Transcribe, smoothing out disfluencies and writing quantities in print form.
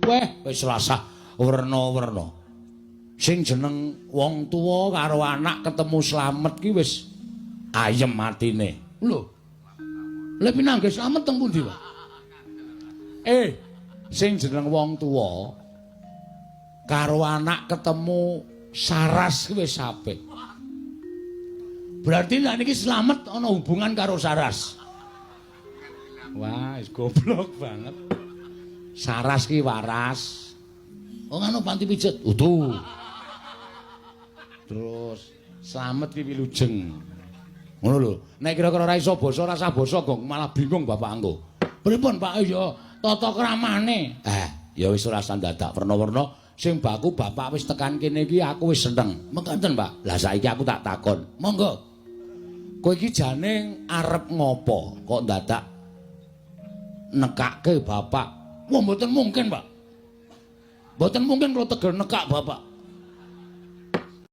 Weh, wis rasah werna-werna. Sing jeneng wong tuwa karo anak ketemu slamet ki wis ayem atine. Lho. Lha pinanggih slamet teng pundi, Pak? Sing jeneng wong tuwa karo anak ketemu saras ki wis apik. Berarti nek niki slamet ana hubungan karo saras. Wah, wis goblok banget. Saras ki waras. Oh, ngono panti pijet. Udu. Terus slamet ki wilujeng. Ngono lho. Nek kira-kira ora iso basa, ora usah basa, Gong, malah bingung bapak engko. Pripun, Pak? Ya tata kramane. Ya wis ora usah dadak werna-werna. Sing baku bapak wis tekan kene iki aku wis seneng. Mekaten, Pak. Lah saiki aku tak takon. Monggo. Kowe iki jane arep ngopo kok dadak nekake bapak? Wah, mboten mungkin, Pak. Mboten mungkin kula tegel nekak bapak.